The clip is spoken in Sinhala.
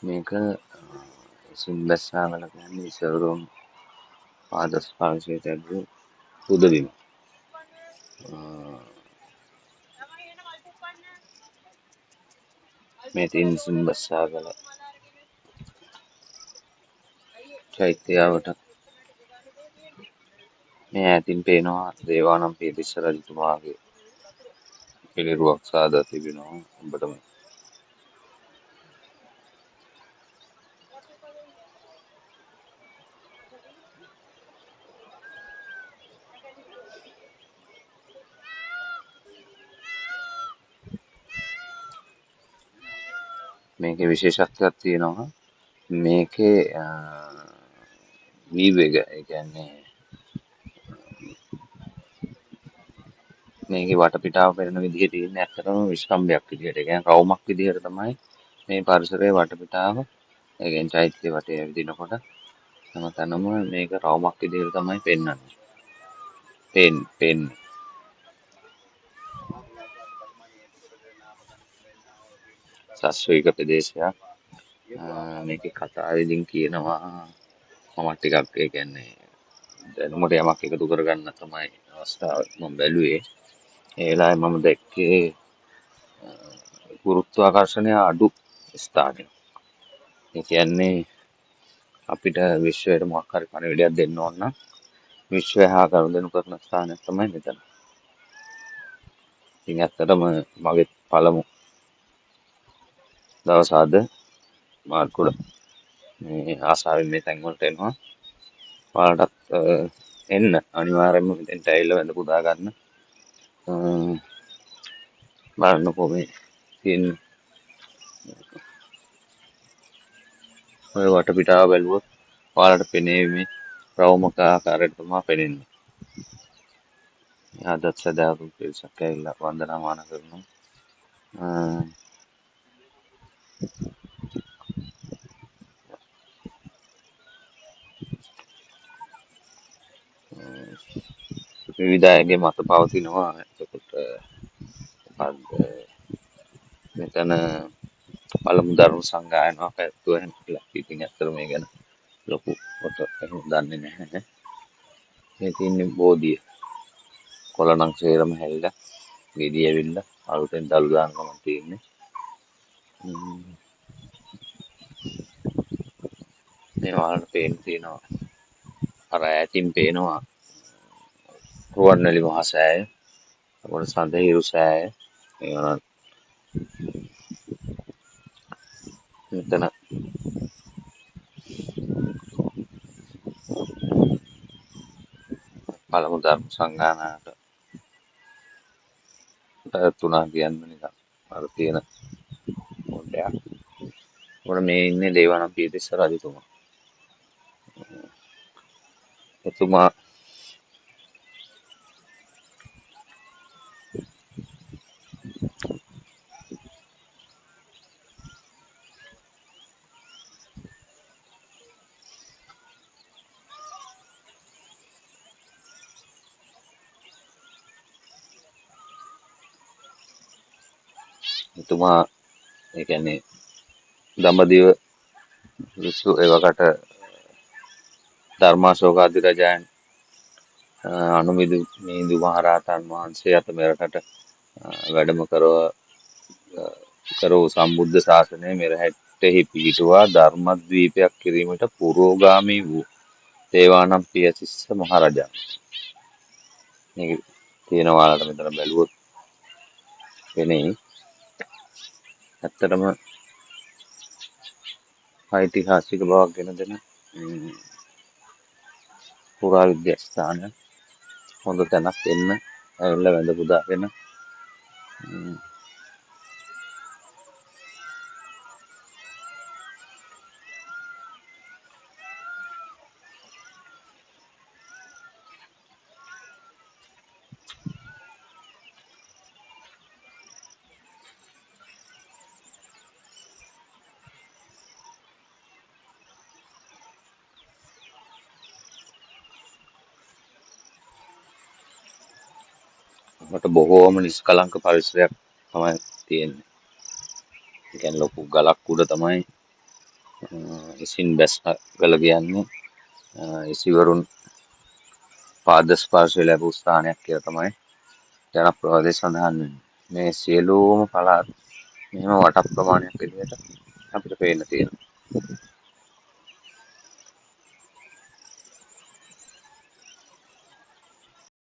මේක සිම්බැස්සාවල කියන්නේ ඉසවරුන් පාදස්පර්ශයට ලැබූ පුදබිම. මේ තියෙන සිම්බැස්සාවල චෛත්‍යාවට මේ ඈතින් පේනවා දේවානම්පියතිස්ස රජතුමාගේ පිළිරුවක් සාදා තිබෙනවා ඔබටම. මේකේ විශේෂත්වයක් තියෙනවා. මේකේ වීව් එක, ඒ කියන්නේ මේකේ වටපිටාව පෙනෙන විදිහේ තියෙන ඇත්තටම විස්කම්භයක් විදිහට. ඒ කියන්නේ රවුමක් විදිහට තමයි මේ පරිසරයේ වටපිටාව, ඒ කියන්නේ චෛත්‍ය වටේ ඇවිදිනකොට හැමතැනම මේක රවුමක් විදිහට තමයි පෙන්වන්නේ. පෙන්නේ. සස්වික ප්‍රදේශයක්. මේකේ කතාවේදීන් කියනවා මම ටිකක් ඒ කියන්නේ දැනුමට යමක් එකතු කරගන්න තමයි අවස්ථාව මම බැලුවේ. ඒ වෙලාවේ මම දැක්කේ ගුරුත්වාකර්ෂණය අඩු ස්ථානයක්. ඒ කියන්නේ අපිට විශ්වයට මොකක් හරි පණිවිඩයක් දෙන්න ඕන නම් විශ්වය හා ගනුදෙනු කරන ස්ථානයක් තමයි මෙතන. ඉතින් ඇත්තටම මගේ පළමු දවස අද මාත් ගොඩ මේ ආසාවෙන් මේ තැන් වලට එනවා. ඔයාලටත් එන්න අනිවාර්යයෙන්ම මෙතෙන්ට ඇවිල්ලා වැඳ පුදා ගන්න. බලන්නකෝ මේ තියෙන ඔය වටපිටාව බැලුවොත් ඔයාලට පෙනේ මේ රවුමක ආකාරයට තමයි පෙනෙන්නේ. අදත් සදාරුන් පිරිසක් ඇවිල්ලා වන්දනාමාන කරනවා. විවිධ අයගේ මත පවතිනවා. එතකොට මොකද්ද මෙතන පළමු ධර්ම සංගායනාව පැවැත්වුවා එහෙම කියලා. ඉතින් ඇත්තටම මේ ගැන ලොකු කොට එහෙම දන්නේ නැහැ. මේ තියෙන්නේ බෝධිය. කොළ නම් සේරම හැලිලා ගෙඩි ඇවිල්ලා අලුතෙන් දළු දාන ගමන් තියෙන්නේ. මේ ඔයාලට පේන්න තියෙනවා අර ඈතින් පේනවා රුවන්වැලි මහා සෑය, එතකොට සඳහිරු සෑය, ඒ මෙතන පළමු ධර්ම සංගායනාවට පැවැත්වුණා කියන්න නිකන් අර තියෙන පොඩ්ඩක්. මොකද මේ ඉන්නේ දේවානම්පියතිස්ස රජතුමා. එතුමා එතුමා ඒ කියන්නේ දඹදිව විසු එවකට ධර්මාශෝක අධිරාජයන් අනුමිදු මිහිඳු මහරහතන් වහන්සේ අත මෙරටට වැඩම කරව සම්බුද්ධ ශාසනය මෙරටෙහි පිහිටුවා ධර්මද්වීපයක් කිරීමට පුරෝගාමී වූ දේවානම්පියතිස්ස මහරජාණන්. මේක තියෙනවා ඔයාලට මෙතන බැලුවොත් පෙනෙයි. ඇත්තටම ඓතිහාසික බවක් ගෙන දෙන පුරාවිද්‍යා ස්ථාන හොඳ තැනක්. එන්න ඇවිල්ලා වැඳ පුදාගෙන මට බොහෝම නිෂ්කලංක පරිසරයක් තමයි තියෙන්නේ. ඒ කියන්නේ ලොකු ගලක් උඩ තමයි ඉසින් බැස්ගල කියන්නේ ඉසිවරුන් පාද ස්පර්ශය ලැබූ ස්ථානයක් කියලා තමයි ජනප්‍රවාදයේ සඳහන් වෙන්නේ. මේ සියලුම පළාත් මෙහෙම වට ප්‍රමාණයක් විදිහට අපිට පේන්න තියෙනවා.